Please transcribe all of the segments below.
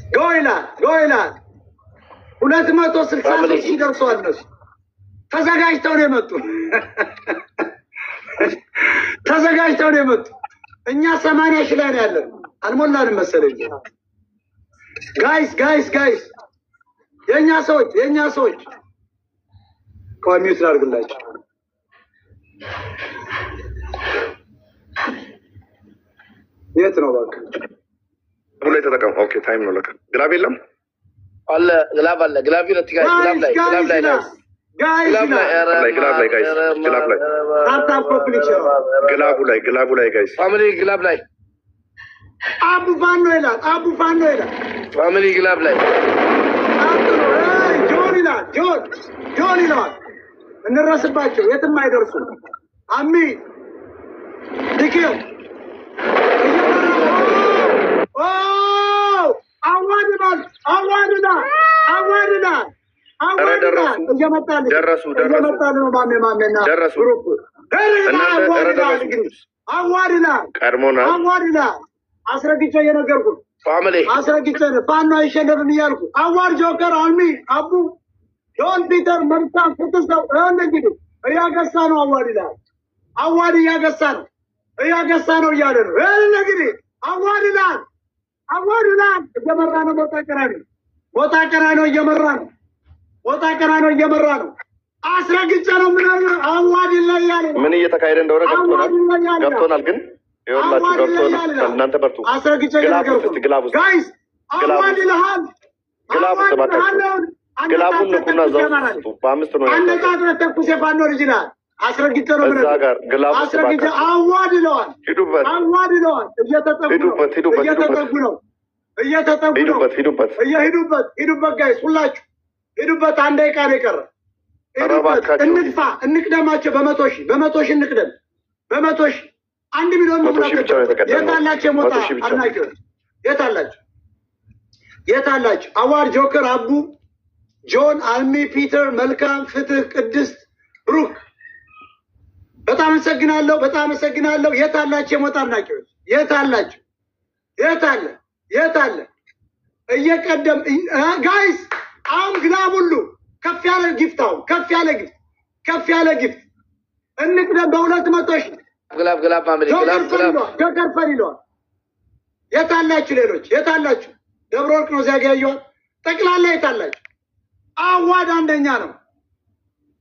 Go ይላል፣ go ይላል። 263,000 ደርሰዋል። እነሱ ተዘጋጅተው ነው የመጡ፣ ተዘጋጅተው ነው የመጡ። እኛ 80,000 ላይ ነው ያለን፣ አልሞላንም መሰለኝ። Guys, guys, guys፣ የእኛ ሰዎች፣ የእኛ ሰዎች፣ ቆይ mute ላድርግላቸው። የት ነው እባክህ? ላይ ተጠቀም። Okay, time ነው ለካ። Glove የለም። አለ፣ glove አለ። Glove ይለት guys፣ glove ላይ፣ glove ላይ guys። Guys። Glove ላይ፣ ኧረ ላይ፣ glove ላይ guys፣ glove ላይ። Tap tap, copy link። Glove ኡ ላይ፣ glove ኡ ላይ guys። Family, glove ላይ። አቡ ፋኖ ይላል። አቡ ፋኖ ይላል። Family, glove ላይ። አጥሩ ጆን ይላል። ጆን፣ ጆን ይለዋል። እንረስባቸው፣ የትም አይደርሱም። አሚ ዲኬው አዋድናል፣ አዋድናል፣ አዋድናል፣ አዋድናል። ደረሱ፣ እየመጣልህ ደረሱ፣ ደረሱ። እየመጣልህ ነው። ማሜ፣ ማሜና ደረሱ። Group እናንተ ኧረ አዋድናል። ደረሱ። እንግዲህ አዋድናል፣ ቀድሞናል። አዋድናል። አስረግጬ እየነገርኩህ ነው። Family። አስረግጬ ነው። ፋኖ አይሸነፍም እያልኩ። አዋር፣ ጆከር፣ አልሚ፣ አቡ፣ ጆን ፒተር፣ መልካም ፍትህ ሰው። ይኸውልህ እንግዲህ እያገሳ ነው። አዋድ ይላል። አዋድ እያገሳ ነው፣ እያገሳ ነው እያለ ነው። ይኸውልህ እንግዲህ አዋድ ይላል፣ አዋድ ይላል። እየመራ ነው። ሞጣ ቀራኒዮ፣ ሞጣ ቀራኒዮ እየመራ ነው። ሞጣ ቀራኒዮ እየመራ ነው። አስረግጬ ነው ምናምን። አዋድ ይለያል። ምን እየተካሄደ እንደሆነ ገብቶናል፣ አዋድ ይለያል። ገብቶናል። ግን ይኸውላችሁ ገብቶናል። እናንተ በርቱ። አስረግጬ Glove እየነገርኩህ ውስጥ ነው። Glove ውስጥ Guys። Glove አዋድ ውስጥ ይልሃል። Glove ውስጥ አዋድ እባካችሁ ይልሃል። Glove ኡን ንኩና እዛው ውስጥ ስጡ። በአምስት ነው ያልኳቸው። አነጣጥረህ ተኩስ፣ የፋኖ ልጅ ይልሃል። አስረግጬ ነው እዛ የምነግርህ። ጋር glove ውስጥ አስረግጬ እባካችሁ አዋድ ይለዋል። ሂዱበት፣ አዋድ ይለዋል። እየተጠጉ ነው። ሂዱበት፣ ሂዱበት፣ ሂዱበት። እየተጠጉ ነው። እየተጠጉ ነው። ሂዱበት፣ ሂዱበት። እየሄዱበት፣ ሂዱበት guys፣ ሁላችሁ ሂዱበት። አንድ ደቂቃ ነው የቀረ። ኧረ ሂዱበት። እባካችሁ። እንግፋ፣ እንቅደማቸው። በ100,000፣ በ100,000 እንቅደም። በ100,000 1 ሚሊዮን 100,000 መሙላት። ብቻ ነው የተቀደመው። የት አላቸው የሞጣ 100,000 ብቻ። አድናቂዎች? የት አላቸው? የት አላቸው? አዋድ፣ ጆከር፣ አቡ፣ ጆን፣ አልሚ፣ ፒተር፣ መልካም፣ ፍትህ፣ ቅድስት፣ ብሩክ፣ በጣም አመሰግናለሁ። በጣም አመሰግናለሁ። የት አላቸው የሞጣ አድናቂዎች? የት አላቸው? የት አለ? የት አለ? እየቀደም guys። አሁን glove ሁሉ ከፍ ያለ gift፣ አሁን ከፍ ያለ gift፣ ከፍ ያለ gift። እንቅደም በ200,000። Glove, glove family። ጆከር Glove። ፈን Glove። ይለዋል። ጆከር ፈን ይለዋል። የት አላችሁ ሌሎች? የት አላችሁ? ደብረ ወርቅ ነው እዚያ ጋ ያየኋት። ጠቅላላ የት አላችሁ? አዋድ አንደኛ ነው።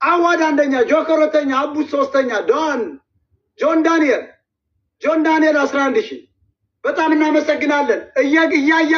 አዋድ አንደኛ፣ ጆከር ሁለተኛ፣ አቡ ሶስተኛ፣ ዶን ጆን ዳንኤል፣ ጆን ዳንኤል 11,000። በጣም እናመሰግናለን። እያያ